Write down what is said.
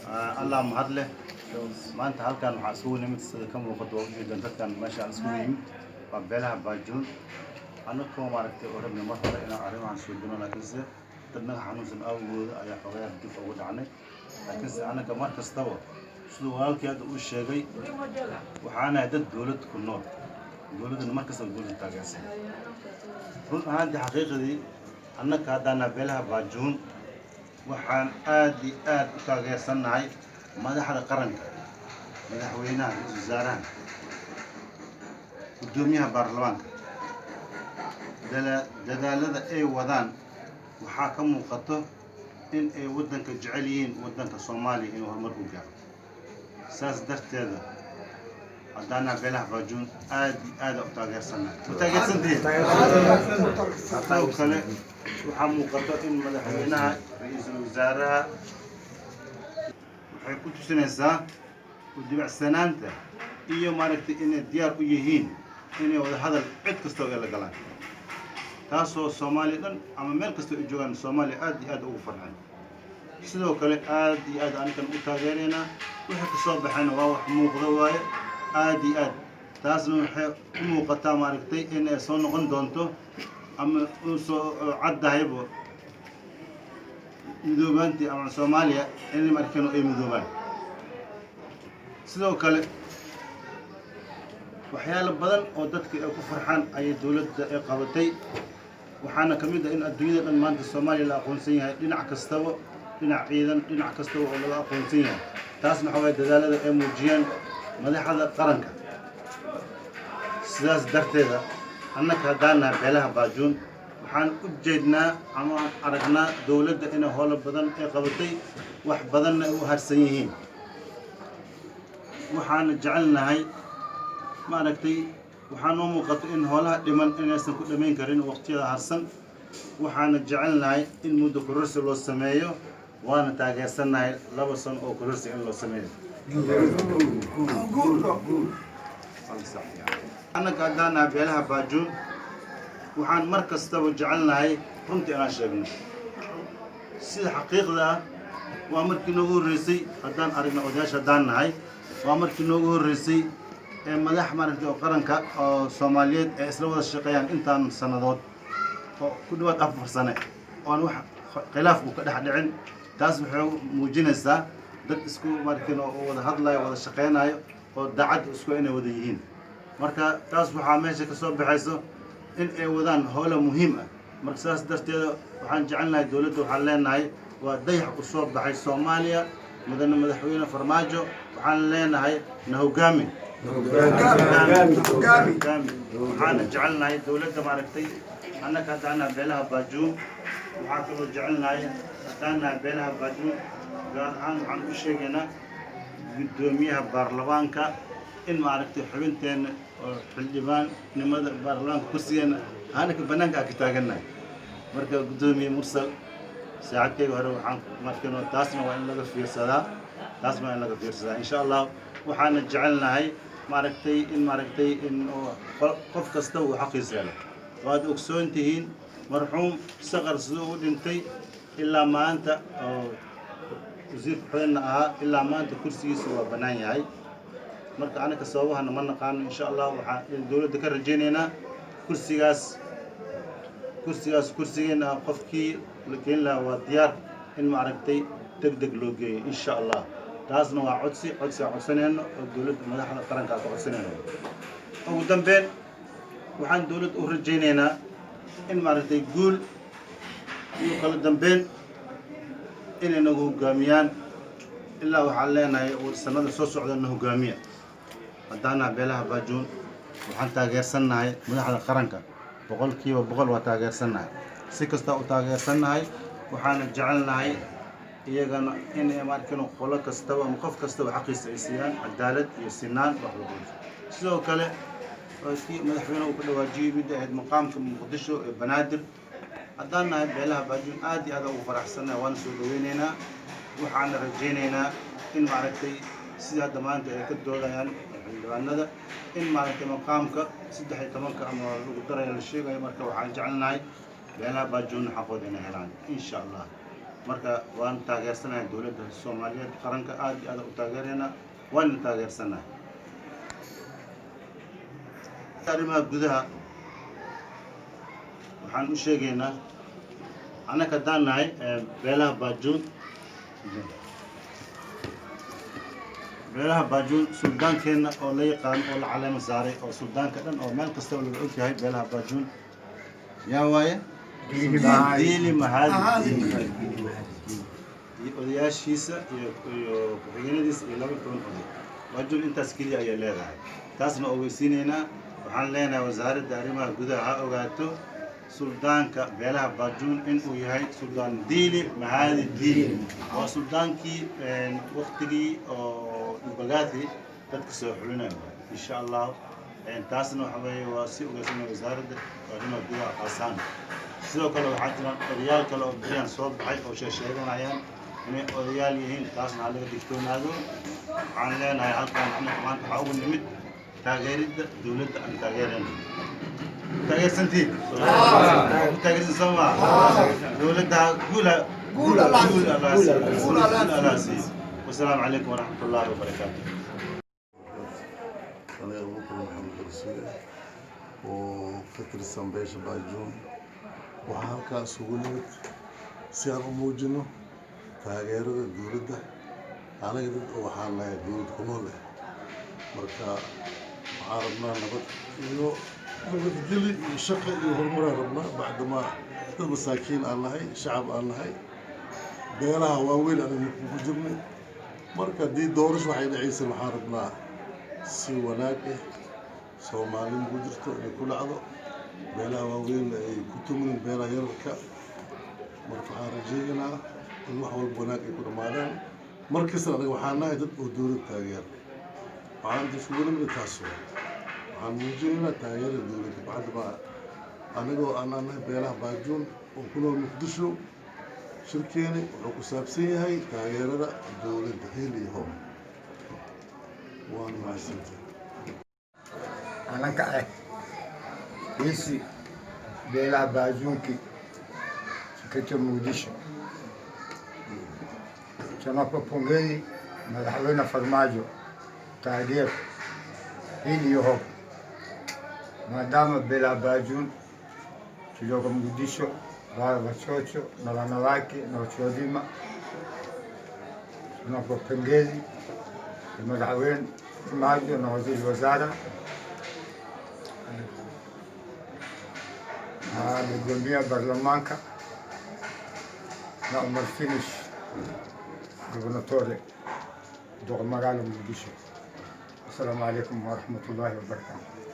Allah mahad leh. Maanta halkan waxaa isugu nimid, sida ka muuqato waa ujeedaan, dadkan meesha aan isugu yimid waa beelaha Baajuun. Annagoo maaragtay oo rabnay mar hore inaan arrimahan suubino, laakiinse dad naga xanuunsan awgooda ayaa xogayaar dib ugu dhacnay. Laakiinse annaga mar kastaba, siduu walaalkii hadda uu sheegay, waxaanahay dad dowlad ku nool, dowladdana mar kastaba dowladda taageersan. Run ahaantii, xaqiiqdii, annaga haddaana beelaha Baajuun waxaan aad iyo aad u taageersannahay madaxda qaranka, madaxweynaha, ra-iisul wasaaraha, guddoomiyaha baarlamaanka. Dadaalada ay wadaan waxaa ka muuqato in ay waddanka jecel yihiin, waddanka Soomaaliya inuu horumar u gaaro. Saas darteeda, haddaana beelaha Baajuun aad iyo aada u taageersannahay. Ma taageersantihiin? Sidoo kale waxaa muuqato in madaxweynaha, ra-iisul wasaaraha, waxay ku tusinaysaa u dibacsanaanta iyo maaragtay inay diyaar u yihiin inay wada hadal cid kastaba ay la galaan, taasoo Soomaaliya dhan ama meel kasta ay joogaan Soomaaliya aad iyo aad ugu farxeen. Sidoo kale aad iyo aad anigan u taageeraynaa. Wixii kasoo baxayna waa wax muuqda waaye, aad iyo aad. Taasna waxay u muuqataa maaragtay inay soo noqon doonto ama u soo caddahaybo midoobaantii ama Soomaaliya in markan ay midoobaan. Sidoo kale waxyaalo badan oo dadka ay ku farxaan ayay dowladda ay qabatay. Waxaana ka mid ah in adduunyada dhan maanta Soomaaliya la aqoonsan yahay, dhinac kastaba, dhinac ciidan, dhinac kastaba oo laga aqoonsan yahay. Taasna waxaa waye dadaalada ay muujiyeen madaxda qaranka. Sidaas darteeda, annaka haddaan nahay beelaha Baajuun, waxaan u jeednaa ama aan aragnaa dowladda inay howlo badan ay qabatay, wax badanna ay u harsan yihiin. Waxaana jecelnahay maaragtay, waxaa noo muuqato in howlaha dhiman inaysan ku dhammayn karin waqtiyada harsan. Waxaana jecelnahay in muddo kororsi loo sameeyo, waana taageersannahay 2 sano oo kororsi in loo sameeyo. Annaga haddaan nahay beelaha Baajuun, waxaan mar kastaba jecelnahay runtii inaan sheegno sida xaqiiqda ah. Waa markii noogu horreysay haddaan aragna odayaasha haddaan nahay, waa markii noogu horreysay ee madax maaragtay oo qaranka oo Soomaaliyeed ee isla wada shaqeeyaan intaan sannadood oo ku dhawaad 4 sane oon wax khilaaf uu ka dhex dhicin. Taas waxay muujinaysaa dad isku maaragtay oo wada hadlayo, wada shaqeynayo oo daacad isku inay wada yihiin. Marka taas waxaa meesha ka soo baxayso in ay wadaan howlo muhiim ah. Marka saas darteeda waxaan jecelnahay dowladda, waxaan leenahay waa dayax u soo baxay Soomaaliya, mudane madaxweyne Farmaajo. Waxaan leenahay na hogaami, hogaami. Waxaana jecelnahay dowladda maaragtay. Annaka haddaan beelaha Baajuun, waxaa kaloo jecelnahay haddaan nahay beelaha Baajuun gaar ahaan, waxaan u sheegaynaa guddoomiyaha baarlamaanka in maaragtay xubinteena oo xildhibaannimada baarlamaanka kursigeena anaka bannaanka aan ka taagannahay. Marka guddoomiye Mursal, saacadkeyga hore waxaan markan taasna waa in laga fiirsadaa, taasna waa in laga fiirsadaa, insha Allah. Waxaana jecelnahay maaragtay in maaragtay in qof kasta uu xaqiisa helo. Waad ogsoon tihiin marxuum Saqar siduu u dhintay ilaa maanta oo wasiirka xubinna ahaa, ilaa maanta kursigiisa waa bannaan yahay. Marka anaka sababahana ma naqaano. Insha Allah waxaan dowladda ka rajaynaynaa kursigaas kursigeena ah, qofkii la keeni lahaa waa diyaar, in maaragtay deg deg loo geeyo, insha Allah. Taasna waa codsi, codsi aan codsanayno oo dowladda, madaxda qaranka aan ka codsanayno. Ugu dambeyn, waxaan dowladda u rajaynaynaa in maaragtay guul iyo kala dambeyn inay nagu hoggaamiyaan. Ilaa waxaan leenahay sanada soo socda na hoggaamiya. Haddaana beelaha Baajuun waxaan taageersannahay madaxda qaranka 100%, waa taageersannahay, si kasta u taageersannahay. Waxaana jecelnahay iyagana in markan qolo kastaba ama qof kastaba xaqiisa ay siiyaan, cadaalad iyo sinaan wax lagu. Sidoo kale waa kii madaxweyne uu ka dhawaajiyey midda ahayd maqaamka Muqdisho ee Banaadir. Haddaan nahay beelaha Baajuun, aad iyo aad ugu faraxsannahay, waana soo dhaweynaynaa. Waxaana rajaynaynaa in maaragtay sida hadda maanta ay ka doodayaan xildhibaanada in maaragtay maqaamka 13-ka ama lagu daraya la sheegayo. Marka waxaan jecelnahay beelaha Baajuunna xaqooda inay helaan, insha Allah. Marka waan taageersanahay dowladda Soomaaliyeed, qaranka aad iyo aad u taageeraynaa, waana taageersanahay. Arrimaha gudaha waxaan u sheegaynaa, annaka haddaan nahay beelaha Baajuun, beelaha Baajuun, suldaankeenna oo la yaqaano oo la caleema saaray oo suldaanka dhan oo meel kastaba laga og yahay beelaha Baajuun yaa waaye, Suldaan Diili Mahadi iyo odayaashiisa iyo ku-xigeenadiisa iyo 12 oday. Baajuun intaas keliya ayay leedahay. Taasna ogeysiinaynaa. Waxaan leenahay Wasaaradda Arrimaha Gudaha ha ogaato suldaanka beelaha Baajuun inuu yahay Suldaan Diili Mahadi Diili. Waa suldaankii waktigii oo Mbagathi dadka soo xulinayo, insha Allah. Taasna waxa weeye waa si ogeysanaya Wasaaradda Arrimaha Gudaha qaasaan. Sidoo kale waxaa jiraan odayaal kale oo beryahan soo baxay oo sheeganayaan inay odayaal yihiin. Taasna ha laga digtoonaado. Waxaan leenahay halkaan anaga maanta waxaa ugu nimid taageeridda dowladda aan taageerayno. Taageersantiin, taageersan soo maa? Dowladda guula, guul Allah siiyo, guul Allah siiyo. Wasalaamu calaykum waraxmat ullaahi wabarakaatu. Aniga Abuukar Maxamed Rasuule oo ka tirsan beesha Baajuun, waxaa halkaa isugu nimid si aan u muujino taageerada dowladda. Anaga dad oo waxaan nahay dowlad ku nool ah. Marka waxaan rabnaa nabad iyo nabadgeli iyo shaqo iyo horumaraan rabnaa, bacdamaa dad masaakiin aan nahay, shacab aan nahay. Beelaha waaweyn anaga ku jirnay. Marka haddii doorasho waxay dhacaysa, waxaan rabnaa si wanaag ah Soomaalida ku jirto inay ku dhacdo, beelaha waaweyn ay ku tuminin beelaha yararka. Marka waxaan rajaynaynaa in wax walba wanaag ay ku dhammaadaan. Mar kastana anaga waxaan nahay dad oo dowlad taageer. Waxaan inta isugu nimid taas waay. Waxaan muujinaynaa taageerada dowladda, bacdama anagoo aan nahay beelaha Baajuun oo ku nool Muqdisho. Shirkeeni wuxuu ku saabsan yahay taageerada dowladda, heel iyo hoob. Waana mahadsantahay. Anaka ah hiisi beelaha Baajuunki kato Muqdisho, tunapopongezi Madaxweyne Farmaajo, taageer hiil iyo hoob, maadaama beelaha Baajuun tujoga Muqdisho, watoto na wanawake na watu wazima, tunapopongezi Madaxweyne Farmaajo na waziri wazara na guddoomiyaha baarlamaanka na Umar Finish, gobernatore duqa magaala Muqdisho. Asalaamu calaykum waraxmatullaahi wabarakaatu.